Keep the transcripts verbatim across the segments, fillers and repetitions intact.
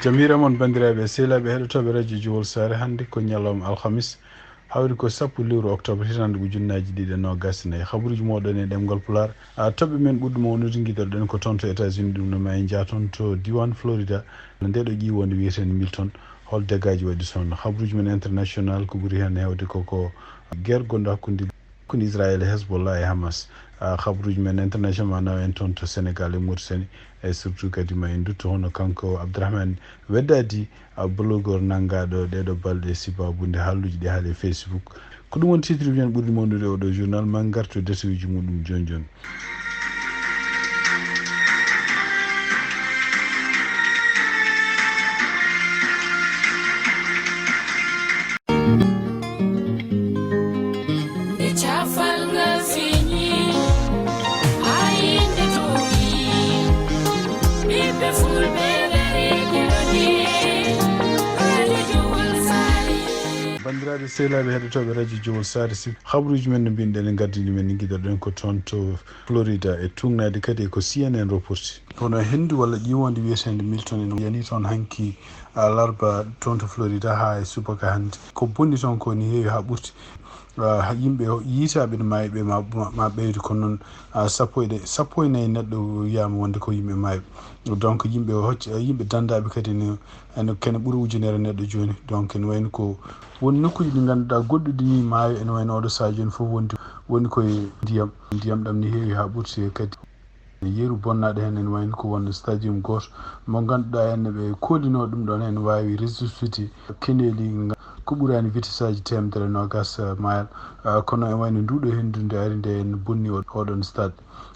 Jam hiira mon, banndiraaɓe e sehilaaɓe heɗotooɓe Radio Jowol Saare. Hannde ko ñalawma alhamis, hawri ko sappo lewru oktoobar, hitaande ujunnaaji ɗiɗi e noogas e nayi. Habaruuji mooɗon e ɗemngal Pulaar. A, toɓɓe men ɓurɗe mawnude, ngiɗorɗen ko toon to États-Unis, ɗum no ma en njah toon to diiwaan Florida, nde ɗo ƴiiwoonde wiyeteende Milton. Hol dégâtji waɗi toon? Habaruuji men international, ko ɓuri heen heewde ko, ko guerre gonɗo hakkunde, hakkunde Israël e Hezbollah e Hamas. A, habaruuji men international ma naw en toon to Sénégal e Mauritanie, e surtout kadi ma en ndutto hono kanko Abdourahmane Weddadi, a, blogueur nanngaaɗo ɗeeɗo balɗe sabaabu nde haalluuji ɗi haali e Facebook. Ko ɗum woni titre men ɓurɗi mawnude oɗo journal. Ma en ngartu e détail uji muɗum jooni jooni. Banndiraaɓe sehilaaɓe heɗotooɓe Radio Jowol Saare, si habaruuji men no mbiyɗen, en ngardiima, men ngiɗorɗen ko toon to Florida e tuugnaade kadi e ko C N N reporti. Kono henndu walla ƴiiwoonde wiyeteende Milton en yani toon hanki alarba toon to Florida haa e subaka hannde. Ko bonni toon ko ni heewi haa ɓurti. Ah, yimɓe o-, yiytaaɓe no maayi ɓe ma, ma, ma ɓeydu, kono noon, ah, sappo e ɗe-, sappo e nayi neɗɗo wiyaama wonde ko yimɓe maayɓe. Donc, yimɓe o hocc-, yimɓe danndaaɓe kadi no, ene, kene ɓuri ujunere neɗɗo jooni. Donc, ene wayno ko won nokkuuji ɗi ngannduɗaa goɗɗuɗi ni maayo, ene wayno oɗo sahaa jooni fof wondi, woni koye ndiyam. Ndiyam ɗam ni heewi haa ɓurti kadi. Yeru bonnaaɗo heen ene wayno ko won stadium gooto mo ngannduɗaa en ɓe koolinoo ɗum ɗoon, ene waawi ressuscité keneeli nga-, ko ɓuraani vitesse aji teemedere noogas, eh, mayal. Ah, kono ene wayno nduɗo henndu nde ari nde en bonni o-, oɗon stade.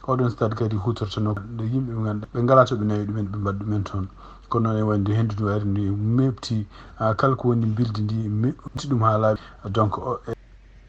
Oɗon stade kadi huutorteno nde yimɓe ɓe ngannduɗaa ɓe ngalaa to ɓe nawi ɗumen, ɓe mbaɗa ɗumen toon. Kono noon ene wayno nde henndu ndu ari ndi meɓti, ah, kala ko woni mbildi ndi meɓti ɗum haa laaɓi. Donc, o, e,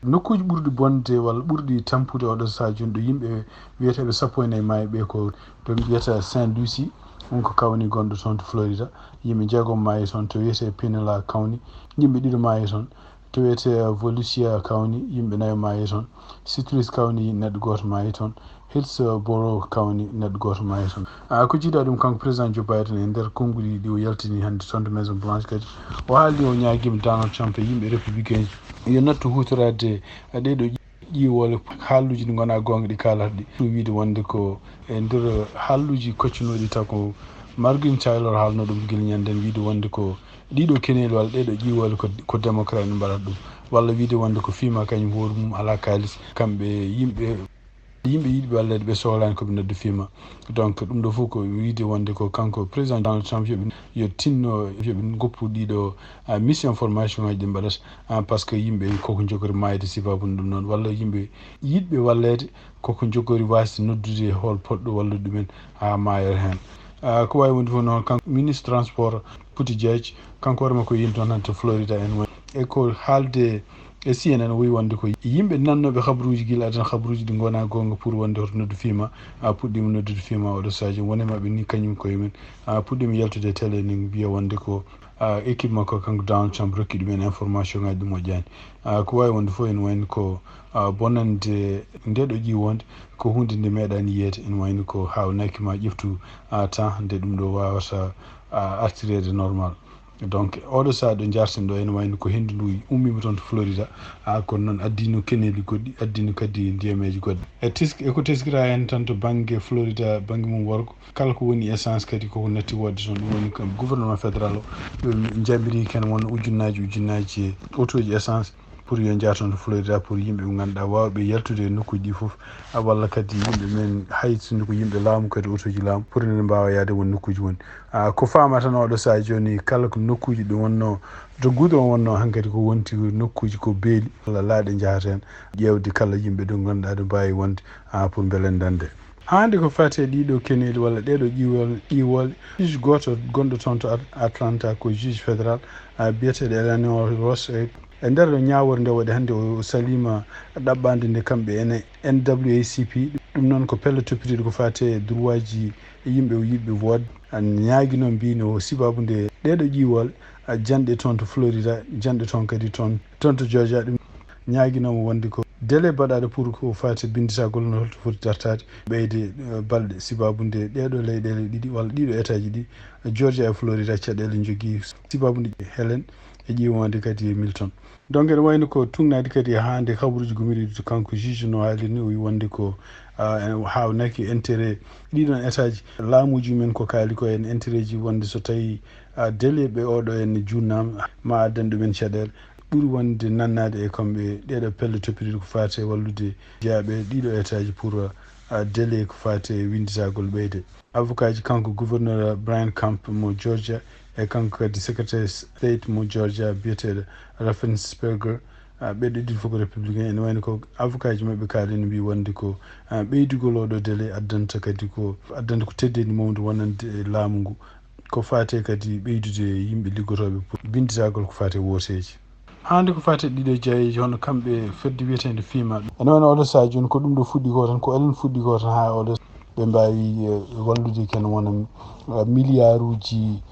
nokkuuji ɓurɗi bonde walla ɓurɗi tampude oɗo sahaa jooni ɗo yimɓe wiyeteeɓe sappo e nayi maayi ɓe ko to mbiyata Saint Lucie, ɗum ko kawni gonɗo toon to Florida. Yimɓe jeegom maayi toon. To wiyetee Pinellas County, yimɓe ɗiɗo maayi toon. To wiyetee Volusia County, yimɓe nayo maayi toon. Citrus County, neɗɗo gooto maayi toon. Hillsborough County, neɗɗo gooto maayi toon. Ah, ko jiidaa ɗum, kanko président Joe Biden e nder konnguɗi ɗi o yaltini hannde toon to Maison Blanche kadi, o haaldi, o ñaagiima Donald Trump e yimɓe républicain ji yo nattu huutoraade ɗee ɗo ƴiiwoole, haalluuji ɗi ngonaa goonga ɗi kaalata ɗi. Ɗum wiyde wonde ko e nder haalluuji koccanooɗi taw ko Margaret Taylor haalnoo ɗum gila ñande, wiyde wonde ko ɗii ɗo keneeli walla ɗee ɗo ƴiiwoole ko, ko démocrate en mbaɗata ɗum, walla wiyde wonde ko FEMA kañum hoore mum alaa kaalis, kamɓe yimɓe, yimɓe yiɗɓe walleede ɓe sohlaani ko ɓe noddu FEMA. Donc, ɗum ɗo fof ko wiyde wonde ko kanko président Donald Trump yoɓi, yo tinno, yoɓi ngoppu ɗii ɗo, ah, misinformation ngaji ɗi mbaɗata, ah, parce que yimɓe koko njogori maayde sababu ɗum noon, walla yimɓe yiɗɓe walleede koko njogori waasde noddude hol potɗo wallude ɗumen haa maayere heen. Ah, ko waawi wonde fof noon, kanko ministre transport Buttigieg, kanko hoore makko yehi toon hannde to Florida en woni. E ko haalde e C N N, o wiyi wonde ko yimɓe nannooɓe habaruuji gila adana habaruuji ɗi ngonaa goonga pour wonde hoto noddu FEMA, a puɗɗiima noddude FEMA oɗo sahaa jooni. Won e maɓɓe ni kañum koye mum, a puɗɗiima yaltude e télé ni mbiya wonde ko, a, équipe makko kanko Donald Trump rokki ɗumen information ngaji ɗi moƴƴaani. A, ko waawi wonde fof ene wayno ko, a, bonannde nde ɗo ƴiiwoonde ko huunde nde meeɗaani yiyeede, ene wayno ko haawnaaki ma ƴeftu, a, temps nde ɗum ɗo waawata, a, artireede normal. Donc, oɗo sahaa ɗo njarten ɗo, ene wayno ko henndu ndu ummiima toon to Florida, a, kono noon addiino keneeli goɗɗi, addiino kadi ndiyameeje goɗɗe. E tes-, e ko teskira heen tan to bannge Florida, bannge mum worgo, kala ko woni essence kadi koko natti woodde toon. Ɗum woni ko gouvernement fédéral o, ɓe njamiri kene won ujunnaaji, ujunnaaji otooji essence pour yo njah toon to Florida pour yimɓe ɓe ngannduɗaa waawɓe yaltude e nokkuuji ɗi fof, a, walla kadi yimɓe men, hay sinno ko yimɓe laamu kadi, otooji laamu, pour ene mbaawa yahde won nokkuuji woni. A, ko faama tan oɗo sahaa jooni, kala ko nokkuuji ɗi wonnoo, to goudron wonnoo, hankadi ko wonti nokkuuji ko beeli walla laaɗe njahata heen, ƴeewde kala yimɓe ɗo ngannduɗaa ɗo mbaawi wonde, a, pour mbele dañde. Hannde ko faati e ɗii ɗo keneeli walla ɗee ɗo ƴiiwol-, ƴiiwoole, juge gooto gonɗo toon to At-, Atlanta, ko juge fédéral, a, biyeteeɗo Eleanor Ross, e, e nder ñaawoore nde waɗi hannde, o, o saliima ɗaɓɓaande nde kamɓe ene N W A C P. Ɗum noon ko pelle toppitiiɗe ko faati e droitji yimɓe yiɗɓe woodde. A, ñaaginoo, mbiino o sababu nde ɗee ɗo ƴiiwoole, a, janɗe toon to Florida, janɗe toon kadi toon, toon to Georgia, ɗum ñaaginoo mo wonde ko Délai baɗaaɗo pour ko faati binnditagol no holto foti dartaade ɓeyde eh, balɗe, sibaabu nde ɗeeɗo leyɗeele ɗiɗi walla ɗiɗo etaaji ɗi, Georgia e Florida, caɗeele njogii sibaabu nde Helen e ƴiiwonde kadi e Milton. Donc ene wayno ko tugnaade kadi haa nde habaruuji gomiriiɗi to kanko juge no haalirni, o wi wonde ko ah, en haawnaki intérêt ɗiɗon etaaji. Laamuuji men ko kaali ko en intérêt ji wonde so tawi ah, délai ɓe oɗo en juunnaama ma addan ɗumen caɗeele. Ɓuri wonde nannaade e kamɓe ɗeeɗo pelle toppitiiɗe ko faati e wallude jeyaaɓe ɗiɗo etaaji pour ah, délai ko faati e winnditagol ɓeyde. Avocat ji kanko gouverneur Brian Kemp mo Georgia e kanko kadi secrétaire state mo Georgia biyeteeɗo Raffensperger, ah, ɓeɗe ɗiɗi fof ko républicain, ene wayno ko avocat ji maɓɓe kaali no mbi wonde ko ah, ɓeydugol oɗo délai addanta kadi ko addanta ko teddedi mawndi wonande e laamu ngu, ko faate kadi ɓeydude yimɓe liggotooɓe pour binnditagol ko faate wooteeji. Hannde ko faati e ɗiɗo jaayeeji hono kamɓe fedde wiyeteende FEMA. Ene wayno oɗo sahaa jooni ko ɗum ɗo fuɗɗi ko tan, ko enen fuɗɗi ko tan haa oɗo ɓe mbaawi eh, wallude ken wona eh, miliyaaruuji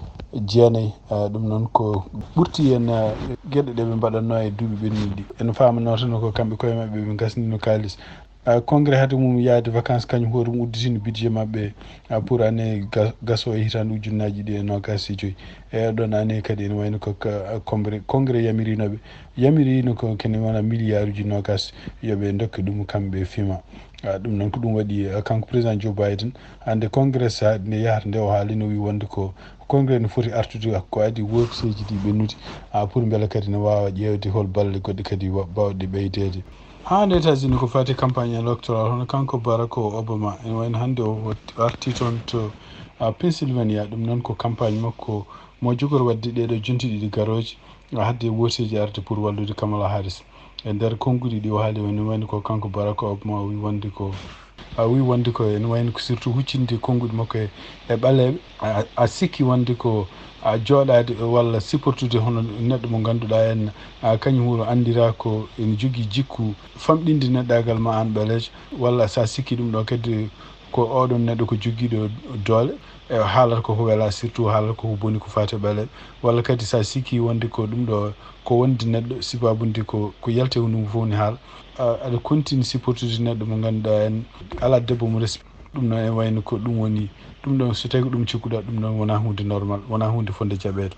jeenayi. Eh, ɗum noon ko ɓurti en eh, geɗe ɗe ɓe mbaɗatnoo e duuɓi ɓennuɗi ɗi. En faamanoo tan ko kamɓe koye maɓɓe ɓe ngasnino kaalis. Ah, congrès hade mum yaade vacances kañum hoore mum udditino budget maɓɓe ah, pour année ga- gaso e hitaande ujunnaaji ɗi e noogaas e joyi. E ɗon année kadi ene wayno ko ka- congrès congrès yamirinoɓe yamirino ko kene wona milliarduji noogaas yoɓe dokke ɗum kamɓe FEMA. Ah, ɗum noon ko ɗum waɗi ah, kanko président Joe Biden hannde congrès sa nde yahata nde o haali no wi wonde ko congrès no foti artude ko adi workseeji ɗi ɓennude ah, pour mbela kadi ne waawa ƴeewde hol balle goɗɗe kadi wa- bawɗe ɓeydeede. Haa nde États-Unis ko faati campagne électorale hono kanko Barack Obama ene wayno hannde o arti toon to ah, Pennsylvania. Ɗum noon ko campagne makko mo jogori waɗde ɗeeɗo jonti ɗiɗi garooji ah, hadde wooteeji arde pour wallude Kamala Harris. E nder konnguɗi ɗi o haali o ene wayno ko kanko Barack Obama o wi wonde ko a wi wonde ko ene wayno ko surtout huccinde konnguɗi makko e e ɓaleeɓe. A- a sikki wonde ko a jooɗaade walla supportude hono neɗɗo mo ngannduɗaa en a kañum wuro anndiraa ko ene jogii jikku famɗinde neɗɗaagal ma aan ɓaleejo, walla so a sikki ɗum ɗo kadi ko oɗon neɗɗo ko jogiiɗo doole e haalata koko welaa, surtout haalata koko boni ko faati e ɓaleeɓe, walla kadi so a sikki wonde ko ɗum ɗo ko wonde neɗɗo sibaabude ko ko yalti e hunuko fof ne haala. A- aɗa continue supportude neɗɗo mo ngannduɗaa en alaa debbo mo respi ɗum noon e wayno ko ɗum woni ɗum ɗon so tawi ko ɗum cikkuɗaa ɗum ɗon wonaa huunde normal, wonaa huunde fotnde jaɓeede.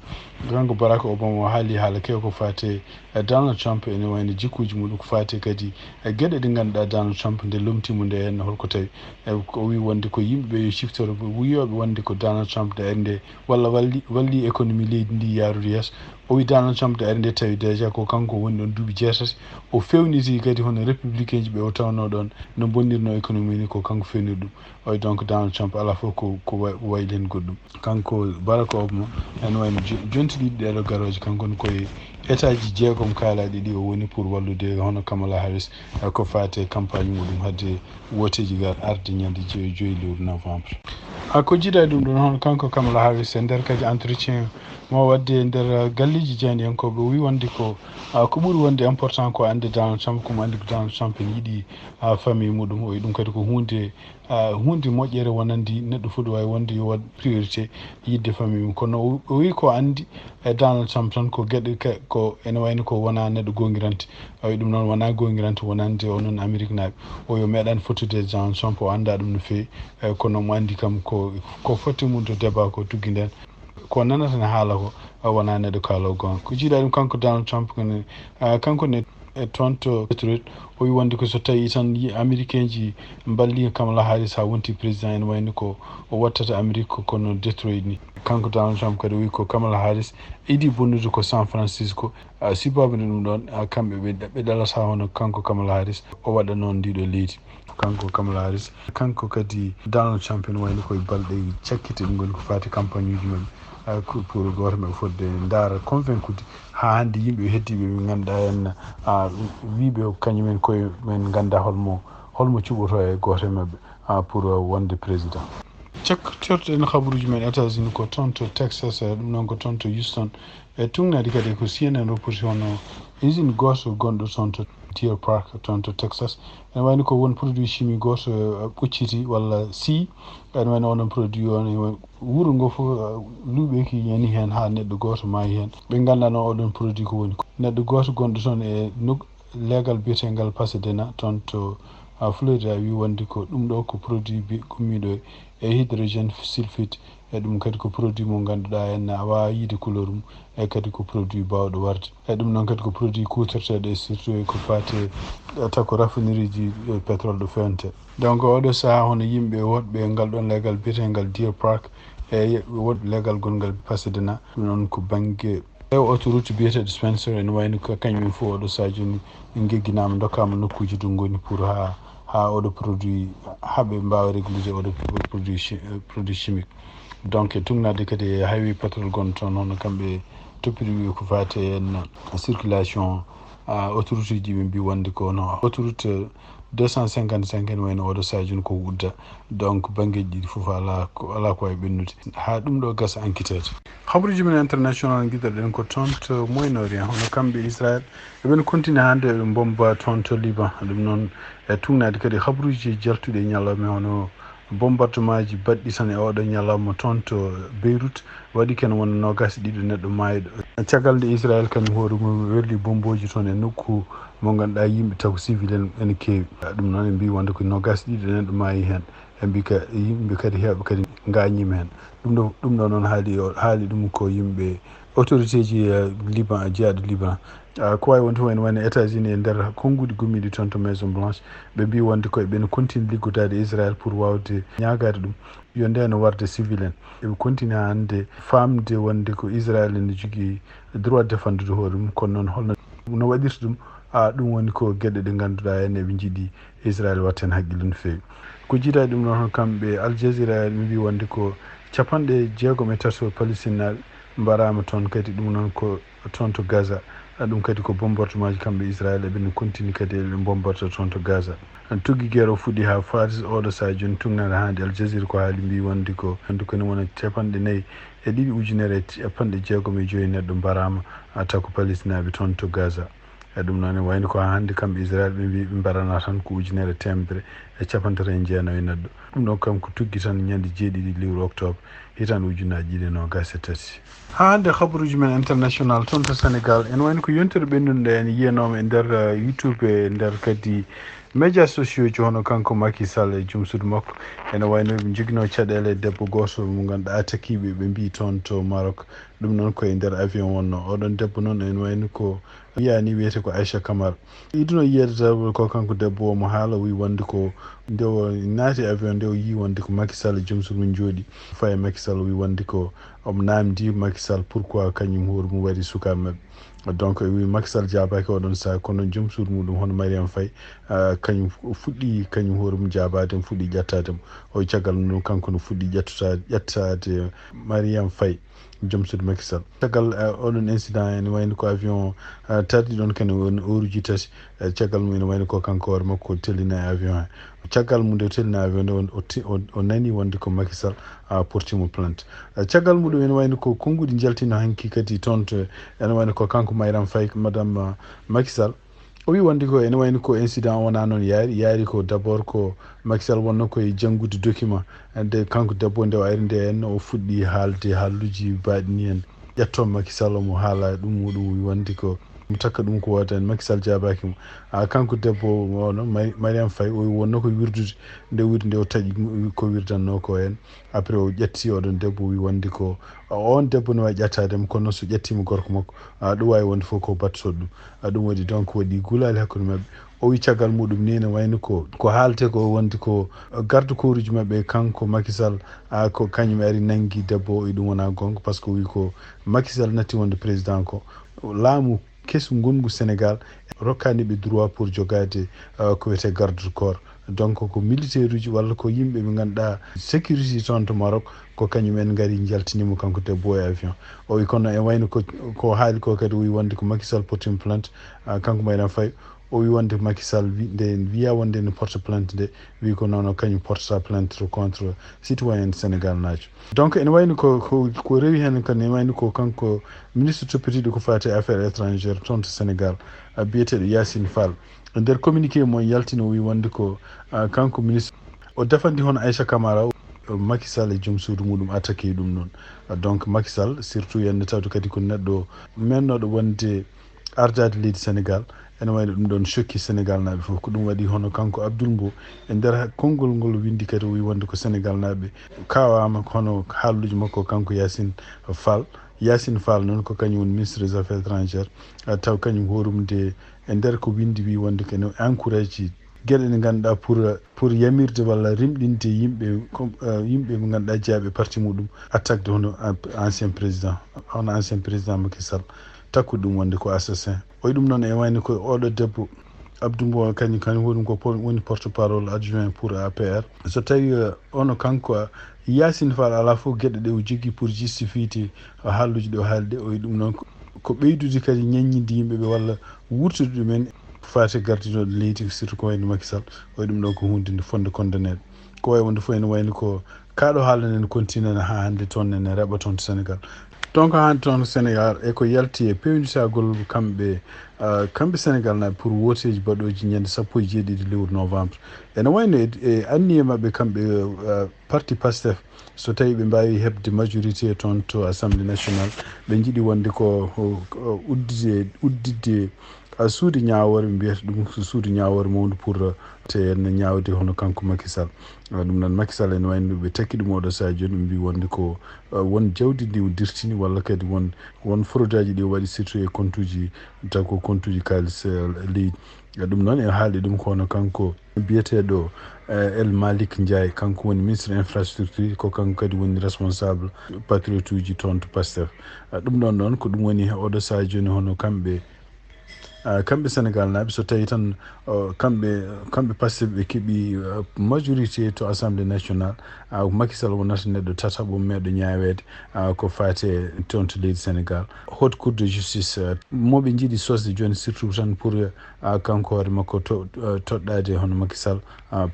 Kanko Barack Obama o haali haala keew ko faati e Donald Trump ene wayno jikkuuji muɗum ko faati kadi e geɗe ɗe ngannduɗaa Donald Trump nde lomtiimo nde henno holko tawi e ko o wi wonde ko yimɓe ɓe yo ciftoro wiyooɓe wonde ko Donald Trump nde ari nde walla walli walli économie leydi ndi yaarude yeeso. O wi Donald Trump nde ari nde tawi déjà ko kanko woni ɗon duuɓi jeetati. O fewniti kadi hono républicain ji ɓe o tawnoo ɗon no bonnirnoo économie ni ko kanko fewniri ɗum. Oy donc Donald Trump alaa fof ko ko wa- wayli heen goɗɗum. Kanko Barack Obama ene wayno jo- jonti ɗiɗi ɗeeɗo garooje kanko ne koye état ji jeegom kaalaaɗi ɗi o woni pour wallude hono Kamala Harris eh, ko faati e campagne muɗum hadde wooteeji gar arde ñande joyi joyi lewru novembre. A ko jiidaa ɗum ɗon hono kanko Kamala Harris e nder kadi entretien mo wadde e nder galleeji jeyaniyankooɓe o wi wonde ko a ko ɓuri wonde important ko annde Donald Trump komo anndi ko Donald Trump ene yiɗi a famille muɗum o wi ɗum kadi ko huunde ah, huunde moƴƴere wonande neɗɗo foti waawi wonde yo waɗ priorité yidde famille mum kono o o wi ko anndi e Donald Trump tan ko geɗe ka- ko ene wayno ko wona neɗɗo goongirante. O wi ɗum noon wona goongirante wonande onon Amérique naaɓe. O yo meeɗan fottude e Donald Trump o annda ɗum no feewi. Eh, kono mo anndi kam ko ko fotti mum to débat ko tuggi nden ko nanata ne haala ko a wona neɗɗo kaalo goonga ko jiiɗa ɗum kanko Donald Trump ne ah, kanko ne e toon to Detroit o wi wonde ko so tawi tan yi américain ji mballi Kamala Harris ha wonti président ene wayno ko o wattata Amérique ko kono Detroit ni. Kanko Donald Trump kadi o wi ko Kamala Harris idi bonnude ko San Francisco. Ah, sibabu ne ɗum ɗon ah, kamɓe ɓe ɓe ɗalata hono kanko Kamala Harris o waɗa noon ndiɗo leydi. Kanko Kamala Harris kanko kadi Donald Trump ene wayno koye balɗe cakkite ɗum woni ko fati campagne uji men ah, ko- pour gooto men fodde ndaara convaincude ha hannde yimɓe heddiiɓe ɓe ngannduɗaa en ah, wiiɓe kañumen koye men ngannda holmo holmo cuɓoto e gooto e maɓɓe ah, pour wonde président. Cakkortoɗen habaruuji men États-Unis ko toon to Texas, eh, ɗum noon ko toon to Houston. E tugnaade kadi ko C N N reporti hono usine gooto gonɗo toon to Deer Park, toon to Texas. Ene wayno ko won produit chimique gooto eh, ɓocciti walla sii. Ene wayno onon produit o ne wuro ngo fof eh, luuɓeeki yani heen haa neɗɗo gooto maayi heen. Ɓe nganndanoo oɗon produit ko woni ko. Neɗɗo gooto gonɗo toon e nok- Leegal biyetegal Pasadena toon to, a, Florida wi wonde ko ɗum ɗo ko produit bi-, gummiiɗo e hydrogène sulfide, e ɗum kadi ko produit mo ngannduɗaa en a waawaa yiide couleur mum, e kadi ko produit baawɗo warde. E ɗum noon kadi ko produit kuutorteeɗo e surtout e ko faati e, e taw ko raffinerie ji, e, pétrole ɗo feewnetee. Donc oɗo sahaa hono yimɓe woɗɓe e ngal ɗon leegal biyetegal Deer Park, e woɗɓe leegal gonngal Pasadena, ɗum noon ko bannge e autoroute biyeteeɗo Spencer, ene wayno ko kañum en fof oɗo sahaa jooni en gegginaama, ndokkaama nokkuuji ɗo ngoni pour haa, haa oɗo produit, haa ɓe mbaawa réglude oɗo pro-, produit chi-, produit chimique. Donc e tuugnaade kadi e highway patrol gonɗo toon, hono kamɓe toppitiiɓe ko faati e en circulation, a, autoroute ji, ɓe mbi wonde ko no autoroute deux cent cinquante-cinq ene wayno oɗo sahaa jooni ko udda. Donc banngeeji ɗiɗi fof alaa ko, alaa ko wawi ɓennude. Haa ɗum ɗo gasa enquêteede. Habaruuji men international ngiɗɗoɗen ko toon to Moyen-Orient, hono kamɓe Israël, eɓen continue hannde eɓe mbomba toon to Liban. Ɗum noon e tuugnaade kadi habaruuji jaltuɗi e ñalawma, hono bombardement ji baɗɗi tan e oɗo ñalawma toon to Beyrouth, waɗi ken wona noogaas e ɗiɗo neɗɗo maayɗo. Caggal nde Israël kañum hoore mum welli bombooji toon e nokku mo ngannduɗaa yimɓe taw civil en ene keewi. Ɗum noon en mbi wonde ko noogaas e ɗiɗo neɗɗo maayi heen. E mbi ka yimɓe kadi heewɓe kadi ngaañiima heen. Ɗum ɗo, ɗum ɗo noon haali o, haali ɗum ko yimɓe autorité ji, eh, Liban, jeyaaɗo Liban. Ah, ko wawi wonde fof ene wayno États-Unis e nder konnguɗi gummiiɗi toon to Maison Blanche, ɓe mbi wonde ko eɓen continue liggodaade Israël pour wawde ñaagaade ɗum yo ndeno warde civil en. Eɓe continue hannde faamde wonde ko Israël ene jogii droit défendude hoore mum, kono noon holno no waɗirta ɗum? Ah, ɗum woni ko geɗe ɗe ngannduɗaa en eɓe njiɗi Israël watta heen haqqille no feewi. Ko jiidaade ɗum noon, kamɓe Al Jazeera ɓe mbi wonde ko capanɗe jeegom e tato Palestine naaɓe mbaraama toon, kadi ɗum noon ko toon to Gaza. Ɗum kadi ko bombardement ji kamɓe Israël eɓe continue kadi eɓe bombarda toon to Gaza. Tuggi guerre o fuɗɗi haa Faris oɗo sahaa jooni, tuugnaade hannde Al Jazeera ko haali mbi wonde ko, wonde ko ene wona capanɗe nayi e ɗiɗi ujunere e capanɗe jeegom e joyi neɗɗo mbaraama, a, taw ko Palestinaaɓe toon to Gaza. E ɗum noon, ne wayno ko hannde kamɓe Israël ɓe mbi ɓe mbarana tan ko ujunere teemedere e capanɗe tati e jeenayi neɗɗo. Ɗum ɗo kam ko tuggi tan ñande jeeɗiɗi lewru octobre, hitaande ujunnaji ɗiɗi e noogas e tati. Haa hannde habaruuji men international toon to Sénégal, ene wayno ko yontere ɓennunde en yiyanooma e nder, eh, YouTube, e nder kadi médias sociaux ji, hono kanko Macky Sall e joom suudu makko. Ene wayno ɓe njoginoo caɗeele debbo gooto mo ngannduɗaa attaqué ɓe, ɓe mbi toon to Maroc. Ɗum noon ko e nder avion wonno. Oɗon debbo noon ene wayno ko wiyaa ni wiyete ko Aïcha Camara. Iduno yiyede taw ko kanko debbo o mo haala, o wi wonde ko nde o naati avion nde, o yi wonde ko Macky Sall e joom suudu mum jooɗi. Faye Macky Sall, o wi wonde ko omo naamndi Macky Sall pourquoi kañum hoore mum waɗi sukaaɓe maɓɓe. Donc o wi Macky Sall jaabaaki oɗon sahaa, kono joom suudu muɗum hono Mariam Faye, ah, kañum fu-, fuɗɗi kañum hoore mum jaabaade mo, fuɗɗi ƴettaade mo. O wi caggal mum ɗum kanko no fuɗɗi ƴettuta-, ƴettaade Mariam Faye, joom suudu Macky Sall. Caggal, eh, oɗon incident ene wayno ko avion, eh, tardi ɗon kene woni heure uji tati. Eh, caggal mum ene wayno ko kanko hoore makko o tellina e avion he. Caggal mum nde o tellina avion nde, o, o ti-, o, o nani wonde ko Macky Sall, ah, porti mo plainte. Eh, caggal muɗum ene wayno ko konnguɗi njaltino hanki kadi toon to, ene wayno ko kanko Mariam Faye, madame, ah, Macky Sall. O wi wonde ko ene wayno ko incident o wonaa noon yaari, yaari ko d'abord ko Macky Sall wonno koye janngude document. Nde kanko debbo nde o ari nde en, o fuɗɗi haalde haalluuji baaɗi ni en. Ƴetto Macky Sall omo haala ɗum, o ɗum wi wonde ko mo takka ɗum ko wooda en, Macky Sall jaabaaki mo. A, kanko debbo o noon, Mari-, Mariam Faye, o wonno ko wirdude. Nde wirdi nde o taƴi ko wirdanno ko en. Après o ƴetti oɗon debbo, wi wonde ko on debbo no wawi ƴettaade mo, kono so ƴettima gorko makko, a, ɗum wawi wonde fof ko battoɗo ɗum. A, ɗum waɗi donc waɗi gulaali hakkunde maɓɓe. O wi caggal muɗum ni ne wayno ko, ko haalte ko wonde ko garde corps uji maɓɓe, kanko Macky Sall, a, ko kañum ari nangi debbo o, e ɗum wona gonga, par ce que o wi ko Macky Sall natti wonde président ko laamu kesu ngongu Sénégal rokkani ɓe droit pour jogaade, uh, ko wiyete garde du corps. Donc ko militaire uji walla ko yimɓe ɓe ngannduɗaa sécurité toon to Maroc, ko kañum en ngari njaltinimo kanko debbo e avion. O wi kono e wayno ko, ko haali ko kadi o wi wonde ko Macky Sall portimo plainte, uh, kanko Mariam Faye. O wi wonde Macky Sall wi-, nde wiya wonde ne porte plainte nde, wi ko noon o kañum portata plainte contre citoyen Sénégal naajo. Donc ene wayno ko, ko, ko rewi heen kan, ene wayno ko kanko ministre toppitiiɗo ko faati e affaire étrangère toon to Sénégal, a, biyeteeɗo Yacine Fall. E nder communiqué mo yaltino, o wi wonde ko, a, kanko ministre o defandi hono Aïcha Camara, o, Macky Sall e joom suudu muɗum attaqué ɗum noon. A, donc Macky Sall surtout yande tawde kadi ko neɗɗo mennooɗo wonde ardaade leydi Sénégal. Ene wayno ɗum ɗon choqué Sénégal naaɓe fof. Ko ɗum waɗi hono kanko Abdoul Mbow e nder konngol ngol windi kadi o wi wonde ko Sénégal naaɓe kawaama hono haalluuji makko kanko Yacine Fall. Yacine Fall noon ko kañum woni ministre des affaires étrangères, taw kañum hoorumde e nder ko windi wi wonde ko ene encouragé geɗe ɗe ngannduɗaa pour pour yamirde walla rimɗinde yimɓe yimɓe ɓe ngannduɗaa jeyaɓe parti muɗum attaquede hono ancien président hono ancien président Macky Sall, takkude ɗum wonde ko assassin. Oy ɗum noon e wayno ko oɗo debbo Abdou Mbow kañum kañum woni ko woni porte parole adjoint pour A P R. So tawi ono kanko Yacine Fall ala fof geɗe ɗe o jogii pour justifiede haalluuji ɗe o haali ɗe, oy ɗum noon ko ɓeydude kadi ñaññinde yimɓe ɓe walla wurtude ɗumen faate gardinooɗo leydi surtout ko wayno Macky Sall. Oy ɗum ɗo ko hunde nde fonde condamneede. Ko wayi wonde fof ene wayno ko kaɗo haalanden continent haa hannde toon nene reɓa toon to Sénégal. Donc haa hannde toon to Sénégal e ko yalti e pewnitagol kamɓe kamɓe Sénégal naaɓe pour wooteeji baɗooji ñande sappo e jeeɗiɗi lewru novembre. Ene wayno e anniye maɓɓe kamɓe parti Pastef, so tawi ɓe mbawi heɓde majorité toon to assemblée nationale, ɓe jiiɗi wonde ko uddide udditde suudu ñaawoore, ɓe mbiyata ɗum ko suudu ñaawoore mawndu pour te en ñaawde hono kanko Macky Sall. Ɗum noon Macky Sall ene wayno ɓe takki ɗum oɗo sahaa jooni, ɓe mbi wonde ko won jawdi ndi o dirtini walla kadi won won fraude aji ɗi o waɗi surtout e compte uji, taw ko compte uji kaalis leydi. Ɗum noon en haalde ɗum ko hono kanko biyeteeɗo El Malick Ndiaye, kanko woni ministre infrastructure, ko kanko kadi woni responsable patriote uji toon to Pastef. Ɗum ɗon noon ko ɗum woni oɗo sahaa jooni hono kamɓe kamɓe Sénégal naaɓe so tawi tan kamɓe kamɓe Pastef ɓe keeɓi majorité to assemblée nationale, Macky Sall wonata neɗɗo tataɓo meeɗo ñaaweede ko faate toon to leydi Sénégal. Haute cour de justice moɓe jiiɗi sosde jooni surtout tan pour kanko hoore makko toɗɗaade hono Macky Sall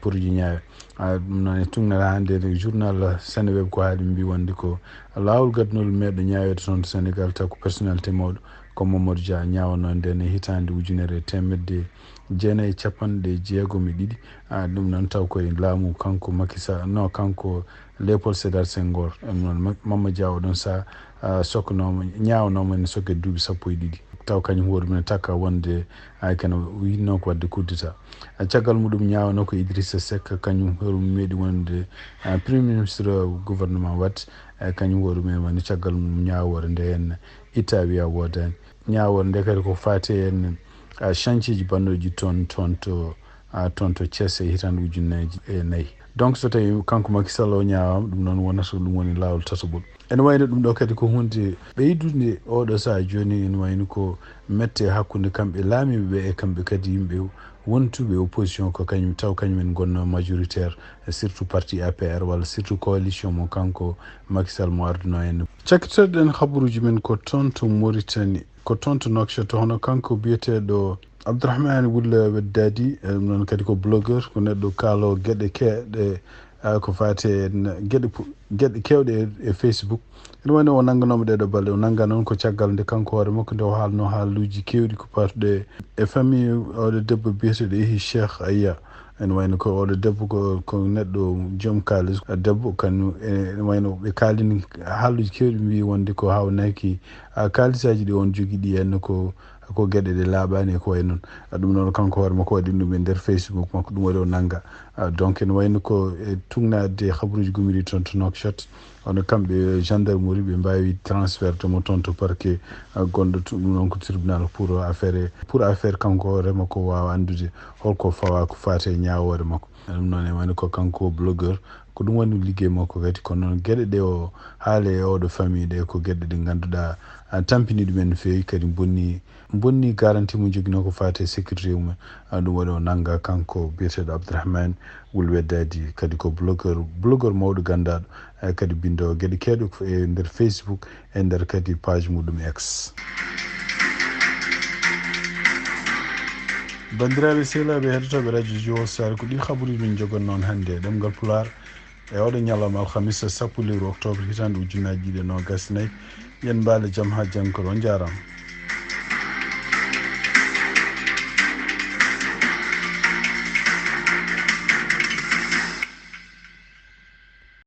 pour ji ñaawe. Ɗum noon e tugnata hannde journal Seneweb ko haali mbi wonde ko laawol gadnol meeɗo ñaaweede toon to Sénégal taw ko personnalité mawɗo ko Mamadou Dia ñaawano nden e hitaande ujunere e teemedde jeenayi e capanɗe jeegom e ɗiɗi. Ɗum noon taw koye laamu kanko Macky Sall no kanko Léopold Sédar Senghor. Ɗum noon Mamadou Dia oɗon sahaa soknooma ñaawanooma ene soke duuɓi sappo e ɗiɗi taw kañum hoore mum takka wonde ay kene winnoo ko waɗde coup d'état. Caggal muɗum ñaawano ko Idrissa Seck, kañum hoore mum meeɗi wonde premier ministre gouvernement Wade. Kañum hoore mum woni caggal mum ñaawoore nde heen itta wiya woodaani. Ñaawoore nde kadi ko faati heen chantier ji banndooji toon toon to toon to Thiès e hitaande ujunnaaji e nayi. Donc so tawi kanko Macky Sall o ñaawaama, ɗum noon wonata ɗum woni laawol tataɓol. Ene wayno ɗum ɗo kadi ko hunde ɓeydunde oɗo sahaa jooni, ene wayno ko mette hakkunde kamɓe laamiiɓe ɓe e kamɓe kadi yimɓe wontuɓe opposition ko kañum taw kañum en gonno majoritaire, surtout parti A P R walla surtout coalition mo kanko Macky Sall mo arduno en. Cakkitoɗen habaruuji men ko toon to Mauritanie, ko toon to Nouakchott, hono kanko biyeteeɗo Abdourahmane Wul Weddadi, ɗum noon kadi ko blogueur, ko neɗɗo kaalo geɗe keeɗe ko faati e geɗe geɗe keewɗe e Facebook. Ene wayno o nannganooma ɗee ɗoo balɗe, o nannga noon ko caggal nde kanko hoore makko nde o haalno haaluuji keewɗi ko paatuɗe e famille oɗo debbo biyeteeɗo Ehi Cheikh Aya. Ene wayno ko oɗo debbo ko ko neɗɗo joom kaalis debbo, kañum ene wayno ɓe kaalini haaluuji keewɗi mbi wonde ko haawnaki kaalisaaji ɗi on jogii ɗi henno ko ko geɗe ɗe laaɓaani e ko wayi noon. Ɗum noon kanko hoore makko waɗi ɗum e nder Facebook makko, ɗum waɗi o nannga. Donc ene wayno ko e tugnaade habaruuji gummiɗi toon to Nouakchott, hono kamɓe gendarmerie ɓe mbaawi transferde mo toon to parquet gonɗo ɗum noon ko tribunal pour affaire pour affaire kanko hoore makko waawa anndude holko fawa ko faati e ñaawoore makko. Ɗum noon e wayno ko kanko blogueur, ko ɗum woni liggey makko kadi, kono noon geɗe ɗe o haali e oɗo famille ɗe ko geɗe ɗe ngannduɗaa tampini ɗumen no feewi kadi bonni bonni garanti mo joginoo ko faati e sécurité mum. Ɗum waɗi o nannga kanko biyeteeɗo Abdourahmane Wul Weddadi, kadi ko blogueur blogueur mawɗo ganndaaɗo, kadi binndoowo geɗe keewɗe ko e nder Facebook e nder kadi page muɗum X. Banndiraaɓe sehilaaɓe heɗotooɓe radio Jiwo Sare, ko ɗi habaruuji min jogonno on hannde e ɗemngal Pulaar e oɗo ñalawma alhamisa sappo lewru octobre hitaande ujunnaaji ɗiɗi e noogas e nayi. Yen mbaale jam haa janngo kadi, on njaaraama.